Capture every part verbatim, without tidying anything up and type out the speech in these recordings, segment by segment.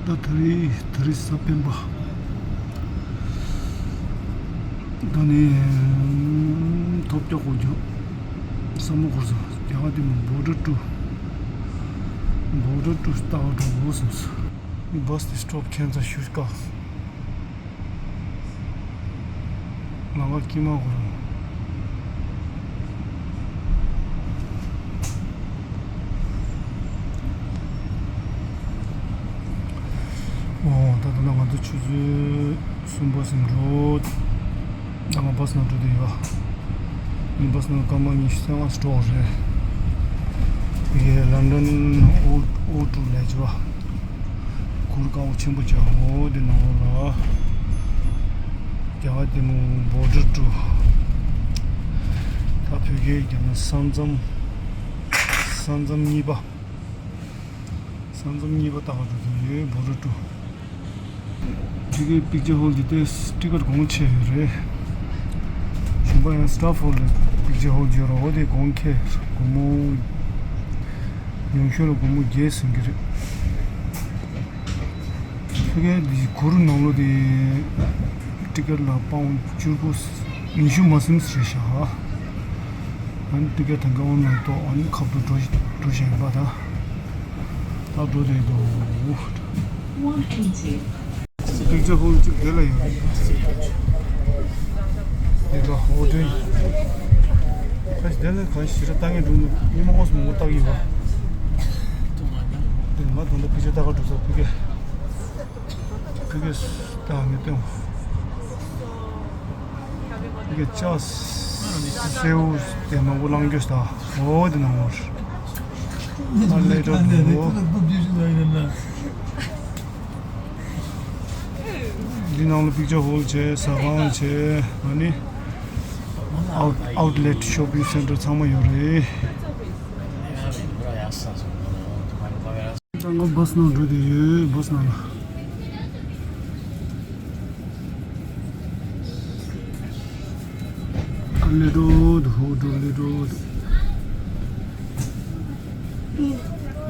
ད་དེ་རིང་དེ་རིང་གཟའ་སྤེན་པ། ད་ནི་ཐོབ་སྐྱོ་གོ་རྒྱུ་བསམ་བློ་འཁོར་སོང་། རྒྱ་གར་དེ་མོ་བྷོ་ཌར་ཊུ་བྷོ་ཌར་ཊུ་ལྟ་བ་འགྲོ་དགོས་བསམ་སོང་། ངས་བྷ་སི་དེ་སི་ཊོབ་ཁྱད་མཚར་ཞུ་དཀའ། ལམ་ཁ་དཀྱིལ་མ་ཁོ་རང་། ཨོ། ད་ལྟ་ང་ཚོ་ཆུ་ཚོད་གསུམ་པ་ཙམ་འགྲོ། ད་ང་བྷ་སི་ནང་འགྲོ་དུས་ཡོད། ངས་བྷ་སི་ནང་སྐར་མ་ཉི་ཤུ་རྩ་ལྔ་འགྲོ་བ་རེད། ཡེ་ལོན་ཌོན་ཨོ་ཨོ་ཊུ་ལས་བྱེད་པ། གུར་དཀར་པོ་ཆེན་པོ་ཅིག་འོ་དེ་ནང་ལོགས་ལ། རྒྱ་གར་དེ་མོ་བྷོ་ཌར་ཊུ། ད་བོད་སྐད་རྒྱབ་ན་ས་མཚམས། ས་མཚམས་གཉིས་པ། ས་མཚམས་གཉིས་པ་ལྟ་བ་འགྲོ་གི་ཡོད། བྷོ་ཌར་ཊུ། ཊི་ཀེ་ཊི་པིག་ཅར་ཧོལ་གྱི་ཏེ་ཊི་ཀེ་ཊི་གོང་ཆེ་ཡོད་རེད། གཞན་པ་ཡང་སི་ཊཱཕ་ཧོལ་ལ་པིག་ཅར་ཧོལ་ཡོད་རེད། འོ་དེ་གོང་ཁེ་སྒོར་མོ། ཉུང་ཤོས་ལ་སྒོར་མོ་བརྒྱད་ཟིན་གྱི་རེད། ཕ་གིའི་འདི་གུར་ནང་ལོགས་དེ་ཊི་ཀེ་ཊི་ལ་པའུན་བཅུ་དགུ་ཉི་ཤུ་མ་ཟིན་ཞེས་བཞག་ཨ་ནི་ཊི་ཀེ་ཊི་དང་ག་བོ་ནང་ཏོག་ཨ་ནི་ཁ་བྲོ་འགྲོ་འགྲོ་བཞིན་ཡོད་པ་དང་། ད་འགྲོ་དེ་འདུག One eighty. པིག་ཅར་ཧོལ་གཅིག་དེ་ལ་ཡོད་རེད། དེ་ལ་ཧོ་ཊེལ། ཁ་ཤས་དེ་ལ་གང་ཞིག་ར་ལྟ་ངན་འགྲོ་འདུག་ཉི་མ་ཨོ་སི་མང་པོ་ལྟ་གི་ཡོད་པ། དེ་ང་ད་ལྟ་པིག་ཅར་ལྟ་ག་འགྲོ་ས་ཕ་གི། ཕ་གི་ལྟ་ངན་སྟོན། ཕ་གི་ལྕགས་སེའུ་དེ་མང་པོ་བླངས་རྒྱུ་ས། འོ་དེ་ནང་ངོར། ཨ་ལས་འགྲོ་འདུག་འདི་ནང་ལ་པིག་ཅར་ཧོལ་བྱས། ཟ་ཁང་བྱས། ཨ་ནི་ཨའུ་ཨའུ་ལེ་ཊི་ཤོ་པིང་སེན་ཊར་ཚང་མ་ཡོད་རེད། ད་ང་བྷ་སི་ནང་འགྲོ་དུས་ཡོད། བྷ་སི་ནང་ལ། ཨ་ལས་འགྲོ་འདུག་ཧོ་འགྲོ་ལས་འགྲོ་འདུག་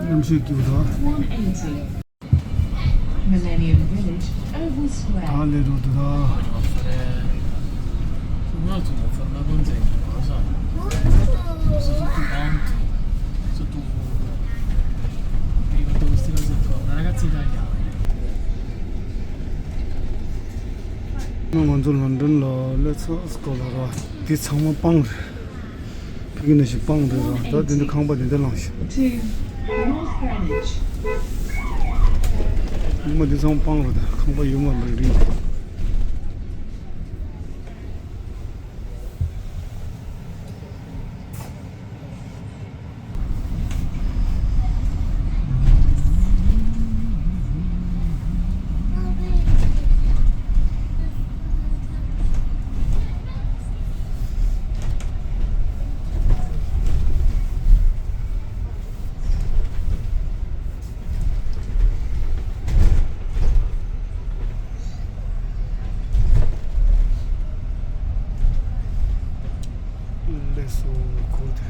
གནམ་གཤིས་སྐྱིད་པོ་འདུག Millennium Village, Oval Square. ད་ལས་རོ་དུ་ད། ང་ཚོ་ལོན་ཌོན་ལ་སླེབས་ཚར་སྐོར་ལ་ར། འདི་ཚང་མ་སྤང་རེད། ཕ་གི་ནང་བཞིན་སྤང་རེད་ར། ད་འདི་འདྲ་ཁང་པ་འདི་འདྲ་ལངས་ཤིག་ཉི་མ་འདི་ཚང་མ་སྤང་རེད། ད་ཁང་པ་ཡོད་མ་རེད་རིང་། ལས་སུ་ཁུར་ཏེ།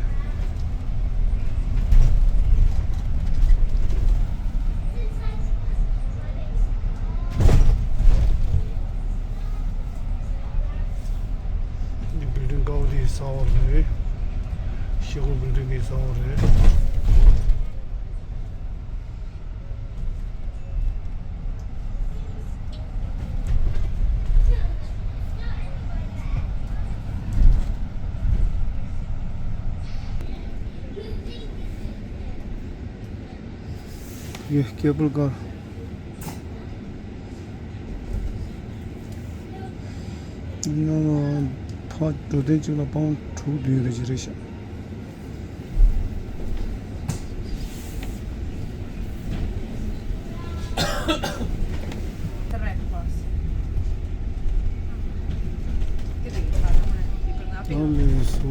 འདི་བིལ་ཌིང་དཀར་པོ་དེ་གསར་པ་རེད། ཤེལ་སྒོ་བིལ་ཌིང་དེ་གསར་པ་རེད། ཡེ་ཀེ་བལ་ཀར། ཡང་ཕར་འགྲོ་དོན་གཅིག་ལ་པའུན་དྲུག་བདུན་རེ་ཅིག་རེད་ཤག་ད་ལས་སོ།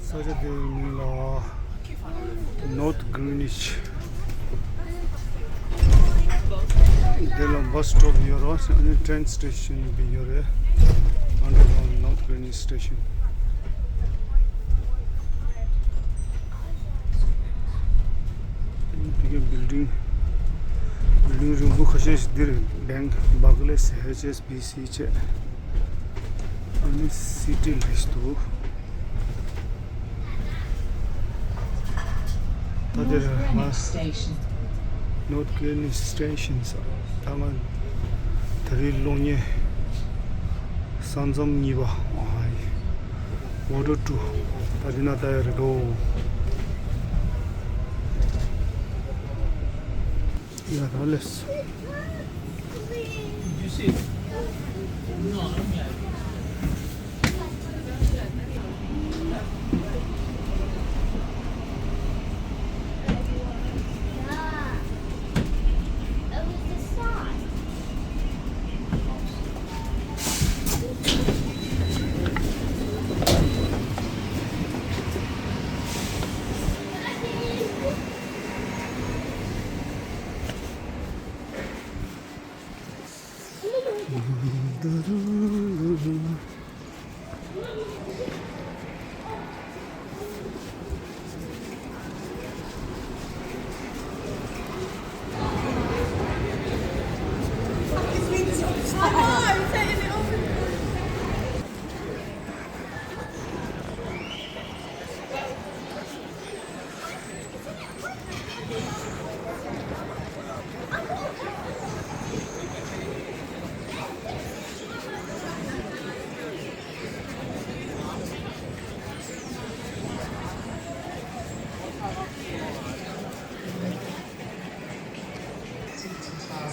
ས་ཆ་དེའི་མིང་ལ་North Greenwich། འདི་ལ་བྷ་སི་སི་ཊོབ་ཡོད་རེད། ཨ་ནི་ཊེན་སི་ཊེ་ཤན་དེ་ཡོད་རེད། Underground North Greenwich Station། ཊིང་བྷིལ་ཌིང་རིང་པོ་ཁ་ཤས་ཤིག་འདིར་བྷེང་ཀི་སྦར་ཀི་ལེས་ཨེཆ་ཨེས་བྷི་སི་བྱས། ཨ་ནི་སི་ཊི་ལིསི་འདུག་ད་འདིར་ང་North Glenelg Station ཟེར། ད་ང་ད་རེས་གློག་བརྙན་ས་མཚམས་གཉིས་པ། ཨ་ཧའི། Waterloo། ད་འདི་ན་ལྟ་ཡ་རེད་དོ། ཡ་ར་ལེས།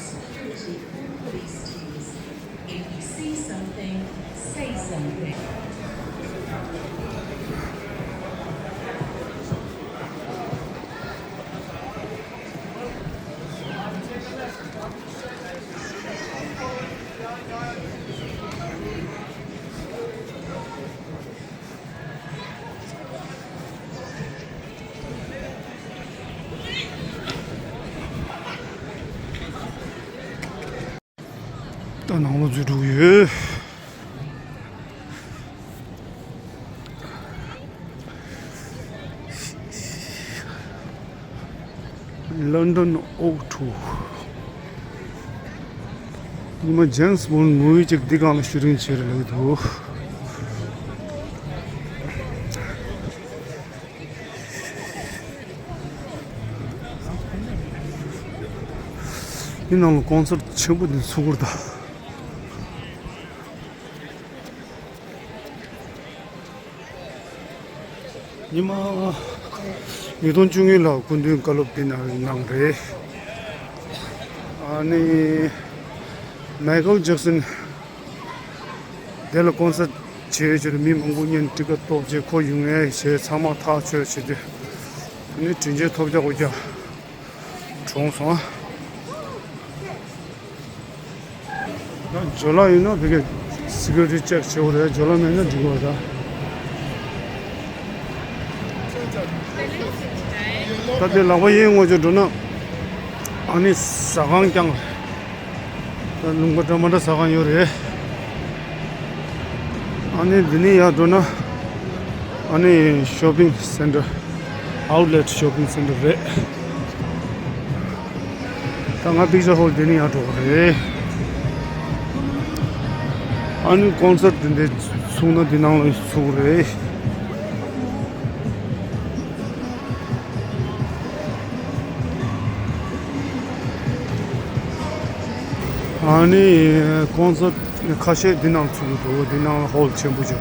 Security and police teams. If you see something, say something. ད་ནང་ལོགས་འཛུལ་འགྲོ་གི་ཡོད། London Waterloo། ཉི་མ་ཇེམ་སི་བོན་མུ་བི་ཅིག་འདི་སྒང་ལ་ཤུ་ཊིང་བྱས་རེད་ལབ་ཀྱི་འདུག་འདི་ནང་ལ་ཀོན་སར་ཊི་ཆེན་པོ་འདི་ཚུགས་ཀྱི་རེད་ད། ཉི་མ་ཉིས་སྟོང་བཅུ་གཉིས་ལ་སྐུ་མདུན་བཀའ་སློབ་དེ་ནང་གནང་རེད། ཨ་ནི་མའི་ཀལ་ཇེག་སན་དེ་ལ་ཀོན་སར་ཊི་བྱེད་ཆེད་དུ་མི་མང་པོ་བརྙན་ཊི་ཀེ་ཊི་གཏོང་བྱེད་ཁོ་ཡོང་ངེས་བྱས་ཚང་མ་ཐག་ཆོད་བྱེད་དུས། ཨ་ནི་དྲིན་ཆེན་ཐོབ་རྒྱག་དགོས་ཀྱང་གྲོངས་སོང་ཨ། ད་ཇོ་ལ་ཡིན་ན་ཕ་གིར་སི་ཀུ་རི་ཊི་ཅེག་བྱེད་དགོས་རེད། ཇོ་ལ་མེད་ན་འགྲིག་གི་རེད་ད། ད་དེ་ལག་པ་གཡས་ངོས་ཅིག་འགྲོ་ན་ཨ་ནི་ཟ་ཁང་རྐྱང་རེད། ད་ལུང་པ་འདྲ་མི་འདྲ་ཟ་ཁང་ཡོད་རེད། ཨ་ནི་འདི་ནས་ཡར་འགྲོ་ན་ཨ་ནི་ཤོ་པིང་སེན་ཊར། ཨའུཊ་ལེཊ་ཤོ་པིང་སེན་ཊར་རེད། ད་ང་པིག་ཅར་ཧོལ་དེ་ནས་ཡར་འགྲོ་གི་རེད། ཨ་ནི་ཀོན་སར་ཊི་དེ་འདྲ་ཚུགས་ན་འདི་ནང་ལ་ཚུགས་རེད། ཨ་ནི་ཀོན་སར་ཊི་ཁ་ཤས་འདི་ནང་ཚུགས་འདུག་འདི་ནང་ཧོལ་ཆེན་པོ་ཅིག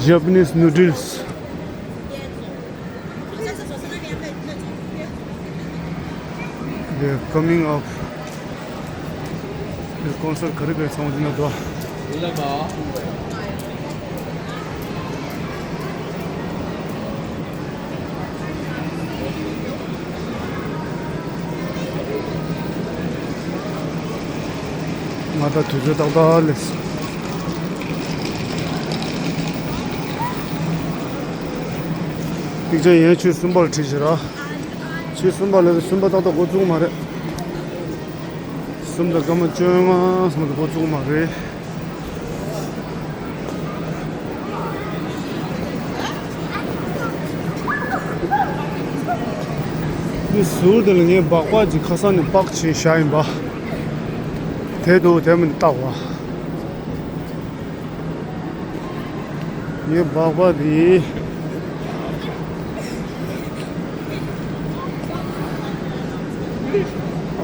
Japanese noodles. They're coming up. ཀོན་སར་ཊི་ག་རེ་ག་རེ་ཚང་མ་འདི་ན་འདུག་ང་ད་དུས་ཚོད་ཏག་ཏག་ལས། པིག་ཅར་ཡན་ཆོས་གསུམ་པར་ཁྲིད་བྱེད་ར། ཆོས་གསུམ་པ་ལས་གསུམ་པ་ཏག་ཏག་འགོ་བཙུགས་མ་རེད། གསུམ་དང་སྐར་མ་བཅོ་ལྔ་ཙམ་དུ་འགོ་བཙུགས་མ་རེད། འདི་ཟུར་དེ་ལ་ངས་སྦག་སྦག་ཅིག་ཁ་སང་ནས་པག་བྱས་བཞག་ཡིན་པ། དེ་འདུག་དེ་མིན་བཏགས་པ། ངའི་སྦག་སྦག་འདི།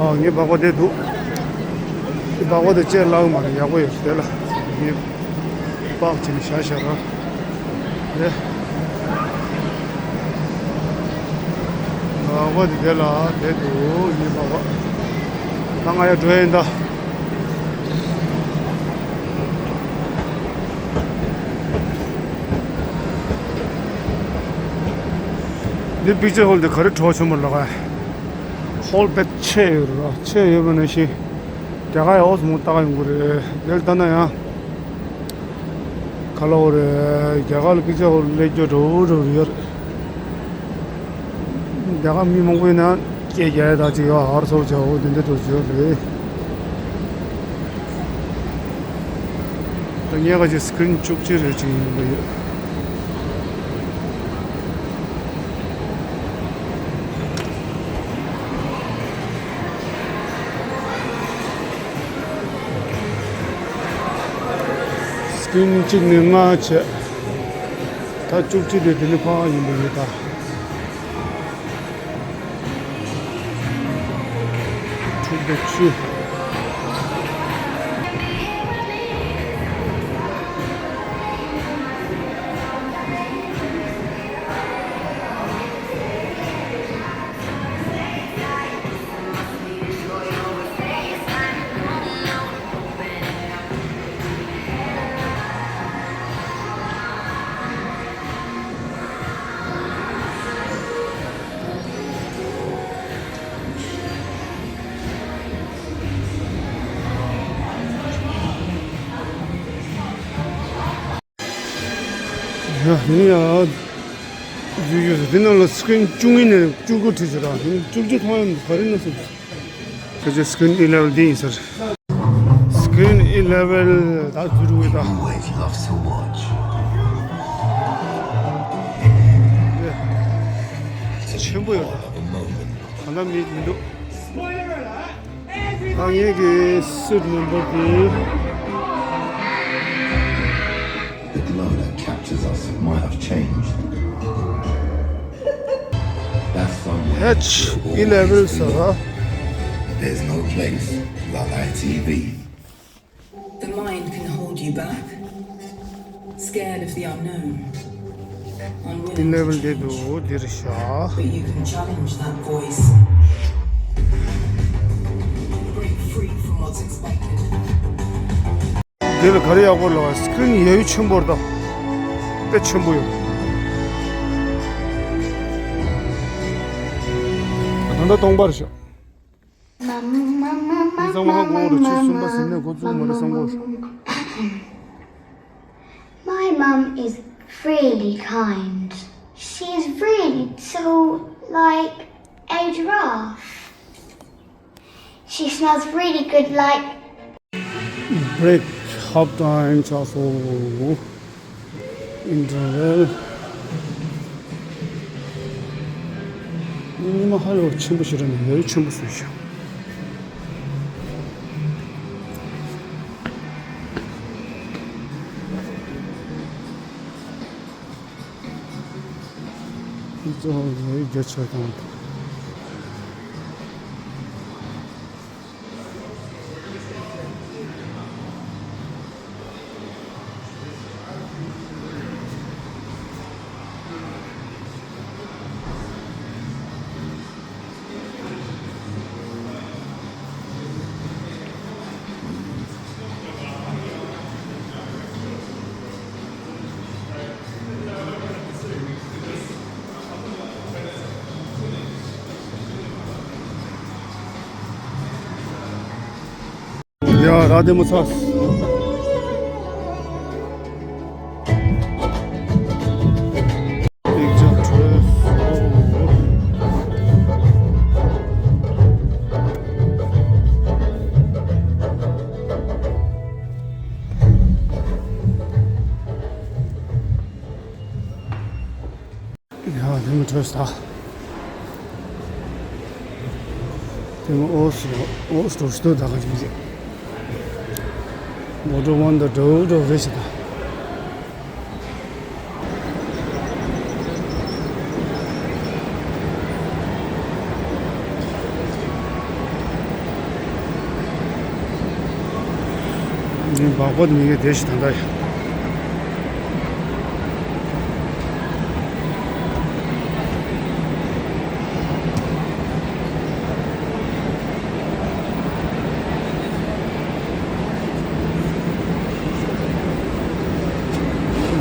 ཨ། ངའི་སྦག་སྦག་དེ་འདུག་དེ་སྦག་སྦག་དེ་བཅད་བརླག་མ་རེད། ཡག་པོ་ཡོད་དེ་ལ། ངའི་པག་བྱས་ནས་བཞག་བཞག་ར། དེ། སྦག་སྦག་དེ་དེ་ལ་དེ་འདུག་ངའི་སྦག་སྦག་ད་ང་ཡར་འགྲོ་ཡིན་ད། འདི་པིག་ཅར་ཧོལ་འདི་ག་རེ་བྲོ་བ་ཆེན་པོ་ལོག་ཨ། ཧོལ་དཔེ་ཆེ་ཡོད་རེད། ཆེ་ཡོད་པ་ནང་བཞིན་རྒྱ་གར་ཡང་ཨོ་ཙམ་མང་པོ་བཏགས་ཡོང་གི་རེད། དེར་ལྟ་ན་ཡང་ག་ལ་འོ་རེད། རྒྱ་གར་ལ་པིག་ཅར་ཧོལ་སླེབས་རྒྱུ་འདྲ་བོ་འདྲ་བོ་ཡོད་རེད། རྒྱ་གར་མི་མང་པོ་ཡིན་ན་སྐད་རྒྱག་ཡ་དག་ཅིག་ཡོད། ཧར་ཚོར་བྱ་འོ་དེ་འདྲ་འདྲ་བོ་ཅིག་ཡོད་རེད། ད་ངས་ག་ཅིག་སི་ཀི་རིན་བཅུ་གཅིག་རེ་ཅིག་ཡིན་པ་ཡོད། སི་ཀི་རིན་གཅིག་ནས་ལྔ་བྱས། ད་བཅུ་གཅིག་དེ་དེ་ནས་ཕར་ཡིན་པ་ཡོད་ད། དྲུག་དང་བཅུ། ཡ། ཡིན་ཡ། འདི་ནང་ལ་སི་ཀི་རིན་བཅུ་གཉིས་ནས་བཅུ་དགུ་བྲིས་ཟེར་ར། ཡིན་བཅུ་བཅུ་མཐོང་ཡ་ག་རེ་ན་སོང་། ཁྱོད་ཀྱི་སི་ཀི་རིན་ཨེ་ལེ་ཝལ་འདི་ཡིན་ཟེར། སི་ཀི་རིན་ཨེ་ལེ་ཝལ་ད་འཛུལ་འགྲོ་གི་ད། Always loves to watch. ཆེན་པོ་ཡོད་ད། གང་ལྟར་མི་མི་འདུག་ད་ངེད་ཀྱི་སིཊ་ནམ་བར་དེ། The glow that captures us might have changed. That's somewhere we'll always be. H eleven ཟེར་བ། There's no place like I T V. The mind can hold you back. Scared of the unknown. Unwilling to change. Eleven དེ་འདུག་འདིར་བཞག But you can challenge that voice. Break free from what's expected. འདི་ལ་ག་རེ་ཡག་པོ་ལབ། སི་ཀི་རིན་ཡ་ཡུ་ཆེན་པོ་རེད་ད། དཔེ་ཆེན་པོ་ཡོད། ད་ལྟ་སྟོང་པར་བཞག་མི་ཚང་མ་ཧ་གོ་རེད། ཆུ་གསུམ་པ་ཟིན་ནས་འགོ་བཙུགས་མ་རེད་བསམ་གོ My mum is really kind. She's really tall, like a giraffe. She smells really good, like Break half time ཆགས་སོང་། Interval ཉི་མ་ཧ་ལས་པ་ཆེན་པོ་ཞིག་རེད། ནི་ཡ་ཡུ་ཆེན་པོ་བཟོས་ཤག་འདི་ཚོ་ཡ་ཡུ་བརྒྱ་ཆ་དང་། ཡ། ར་དེ་མོ་ཚ། ཡ། དེ་མོ་བྲོས་ད། འོ་སོ་འོ་སོ་སྟོ་ད་ག་ཅིག་ཅིག་མོ་ཊ་ཝན་ད་འགྲོ་འགྲོ་རེ་ཞིག་ད། འདི་འབག་པ་མི་གི་དེ་ཞིག་ད་ལྟ་ཡ།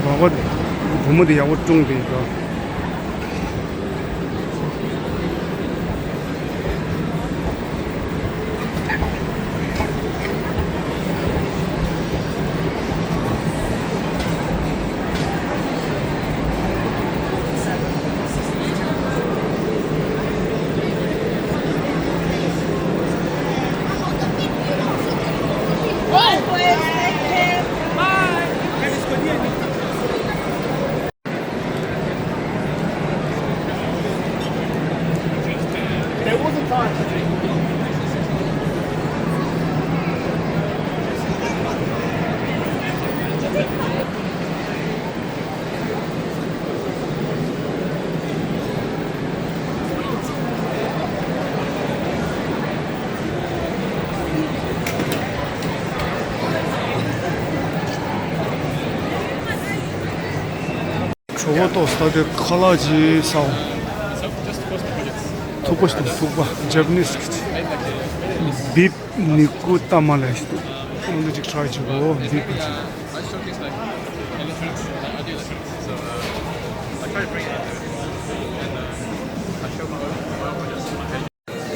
འབག་པ་བུ་མོ་དེ་ཡག་པོ་བཀྲུངས་ཏེ་ཡོད་པ། གྲོད་ཁོག་ལྟོགས་སོང་། ད་དེ་ཁ་ལག་ཅིག་ཟ་འོང་། ཐུག་པ་ཞིག་འདུག་ཐུག་པ་ཇ་པ་ནིས་གི་ཅིག་བིབ་ནི་ཀུ་ཏ་མ་ལབ་ཞིག་འདུག་འོ་འདི་ཅིག་ཊ་རའི་བྱེད་དགོས། བིབ་གི་ཅིག་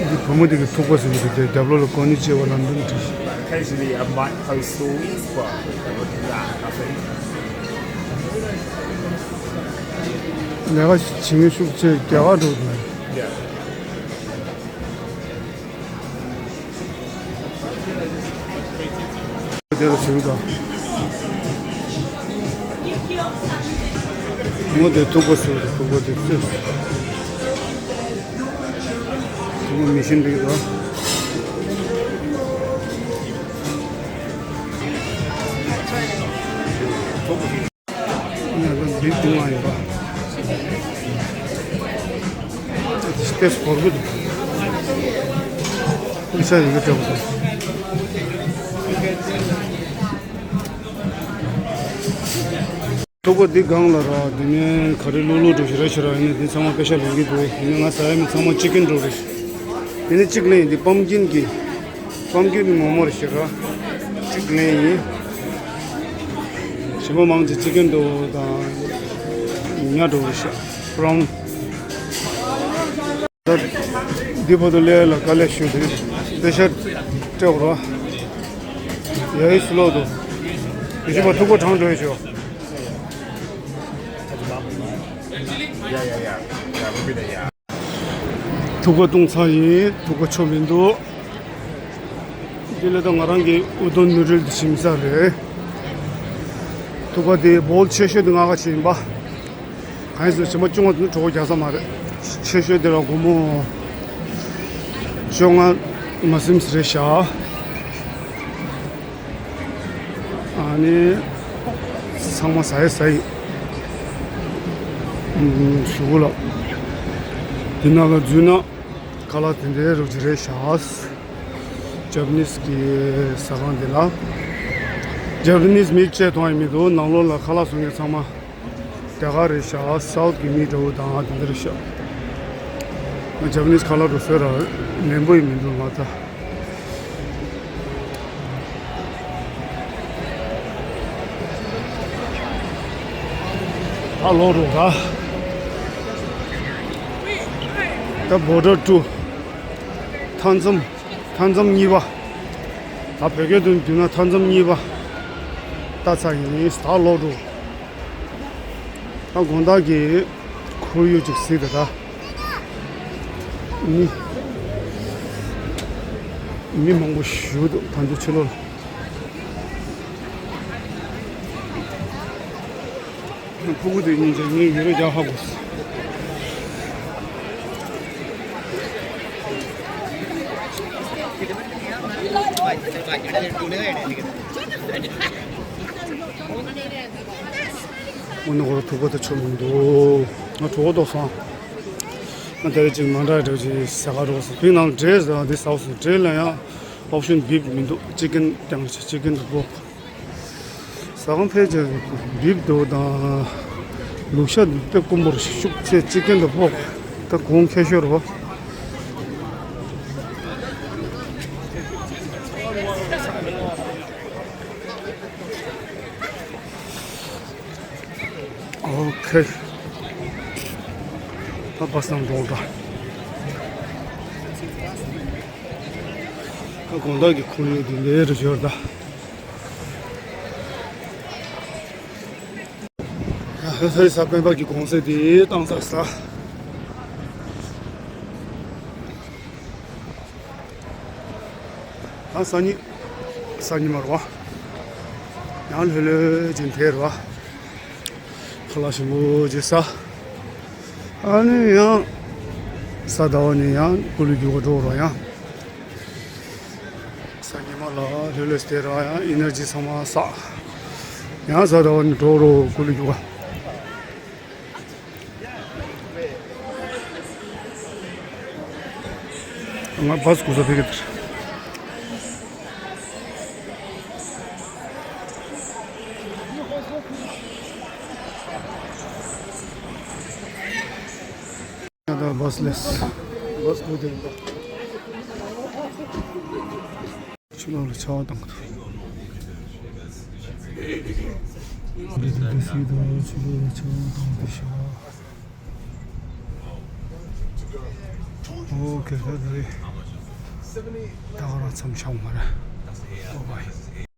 འདི་བུ་མོ་དེ་གི་ཐུག་པ་ཟེར་གི་འདུག་དེ་རྒྱབ་ལོགས་ལ་ཀོ་ནི་ཅི་ཝ་ལ་འདུག་བྲིས། Occasionally, I might post stories, but I don't do that. Nothing. ལས་ཀ་བྱེད་མཁན་ཤུགས་ཆེ་རྒྱ་གར་འགྲོ་འདུག་དེ་ལ་བྱེད་དགོས། མོ་དེ་ཐུག་པ་ཟེར་གི་འདུག་ཐུག་པ་དེ་ཚོས། དེ་མོ་མི་ཤེས་འདུག་ར། ང་ཚོ་འདི་བཏུང་བ་ཡིན་པ། ཏེས་བོར་གི་འདུག་ཕུག་ས་ཡི་གེ་སྤྲད་པ་དང་། ཐུག་པ་འདི་སྒང་ལ་ར། འདི་ནས་ག་རེ་ལུག་ལུག་འགྲོ་ཞིག་རེད་ཤི་ར། ཡིན་ན་འདི་ཚང་མ་པེ་ཤ་ལེན་གི་འདུག་ཡིན་ན་ང་ཟ་ཡ་མི་ཚང་མ་ཅི་ཀན་འགྲོ་རེད། དེ་ནས་གཅིག་ལེན་ཡིན། འདི་པམ་ཀིན་གི་པམ་ཀིན་མོག་མོག་རེད་ཤི་ར། གཅིག་ལེན་ཡིན། གཞན་པ་མང་ཆེ་ཅི་ཀན་འགྲོ་དང་ཉ་འགྲོ་རེད་ཤི། པ་རའུན། ད་འདི་བར་དུ་ལས་ལ་དཀའ་ལས་ཞུ་དེ་རེད། པེ་ཤ་སྤྲད་རོགས། ཡ་ཡི་སུ་ལོག་ཏུ། དེ་བཞིན་པ་ཐུག་པ་གྲང་འགྲོ་ཡི་ཆོག་ཐུག་པ་བཏུང་ཚར་ཡིན། ཐུག་པ་ཆོ་མི་འདུག་དེ་ལས་ད་ང་རང་གི་ཨུ་དོན་ནུ་ཌལ་དེ་ཞིམ་ས་རེད། ཐུག་པ་དེ་བོལ་ཆེ་ཤོས་དེ་ང་ག་ཆེ་ཡིན་པ། གང་ཡིན་ཟེར་བྱེ་མ་བཅོ་ལྔ་དེ་ནི་གྲོད་ཁོག་རྒྱག་ས་མ་རེད། ཆེ་ཤོས་དེ་ལ་སྒོར་མོ་བཅོ་ལྔ་མ་ཟིན་རེད་ཤག་ཨ་ནི་ཚང་མ་ཟ་ཡི་ཟ་ཡི། ཨུམ། ཞུ་གུ་ལ། དེ་ནང་ལ་འཛུལ་ན་ཁ་ལག་དེ་འདྲའི་རོགས་ཀྱི་རེད་ཤག་ཇ་པ་ནིས་ཀྱི་ཟ་ཁང་དེ་ལ། ཇ་པ་ནིས་མི་བཅས་མཐོང་ཡི་མི་འདུག་ནང་ལོགས་ལ་ཁ་ལག་བཟོ་མཁན་ཚང་མ། རྒྱ་གར་རེད་ཤག་སའུ་ཐི་གི་མི་འདྲ་བོ་དང་དེ་འདྲ་རེད་ཤག་ང་ཇ་པ་ནིས་ཁ་ལག་འགྲོ་སྲོལ་ར་ལེན་པོ་ཡི་མི་འདུག་ང་ད། ད་ལོག་འགྲོ་ར། ད་བོ་ཌར་ཊུ། མཐའ་མཚམས། མཐའ་མཚམས་གཉིས་པ། ད་བོད་སྐད་དུ་བསྒྱུར་ན་མཐའ་མཚམས་གཉིས་པ། ད་ཚར་ཡིན། ད་ལོག་འགྲོ། ད་དགོང་དག་གི་ཁོར་ཡུག་ཅིག་གཟིགས་དང་། ད་མི། མི་མང་པོ་ཞིག་འདུག་ད་ཚོ་ཕྱི་ལོགས་ལ། ཕྲུ་གུ་དེ་གཉིས་ཀྱིས་ངའི་ཡུ་རོ་རྒྱག་ཧ་གོ་སོང་། ཨོ་ནི་ཁོ་ར་ཐུག་པ་དེ་ཆོ་མི་འདུག་ང་གྲོད་ཁོག་ལྟོགས་སོང་། ང་དེ་རིང་ཅིག་མ་འདྲ་འདྲ་ཅིག་ཟ་ག་འགྲོ་སོང་། བི་ནང་འབྲས་ཟ་བ་འདི་ཟ་སོང་། འབྲས་ལ་ཡང་ཨོབ་ཤན་བིབ་མི་འདུག་ཅི་ཀན་རྐྱང་རེད། ཅི་ཀན་དང་པོག་ཟ་ཁང་ཕལ་ཆེར་བིབ་འདུག་དང་། ལུག་ཤ་དཔེ་དཀོན་པོ་རེད། ཤུགས་ཆེ། ཅི་ཀན་དང་པོག་ད་གོང་ཁེ་ཤོར་བ། ཨོ་ཁེ། ད་པ་སང་འགྲོ་འདྲ། ད་དགོང་དག་གི་ཁོར་ཡུག་འདི་འདྲ་རུ་ཤོར་ད། ཧ་ཧ་ས་སྤེན་པ་གི་གུང་སེང་འདི་བཏང་ས་ས། ད་སང་ཉིན། སང་ཉིན་མ་རེད་བ། ཡང་ལྷོད་ལྷོད་ཅིག་ཕེབས་རེད་བ། ཁ་ལག་ཞིམ་པོ་ཅིག་ཟ། ཨ་ནི་ཡང་གཟའ་ཟླ་བ་ནས་ཡང་ཀུ་ལུ་རྒྱུག་ག་འགྲོ་རོགས། ཡང་གཟའ་ཉི་མ་ལ་ལྷོད་ལྷོད་ཟེར་ར། ཡང་ཨེ་ནར་ཇི་ཚང་མ་བསགས། ཡང་གཟའ་ཟླ་བ་ནས་འགྲོ་རོགས་ཀུ་ལུ་རྒྱུག་ག། ང་བ་སི་གོ་ས་ཕེབས་ཀྱི་འདུག་ད་བ་སི་སླེབས། བ་སི་གོ་དེ་ཡིན་པ། ཕྱི་ལོགས་ལ་ཆར་པ་བཏང་གི་འདུག་འདི་འདི་འདི་སྲིད་དང་ཕྱི་ལོགས་ལ་ཆར་པ་བཏང་གི་འདུག་ཤག་ཨོ་ཁེ་ཁེ་རེད། ད་ག་རང་མཚམས་ཆགས་མ་རེད། ཨོ་བའི།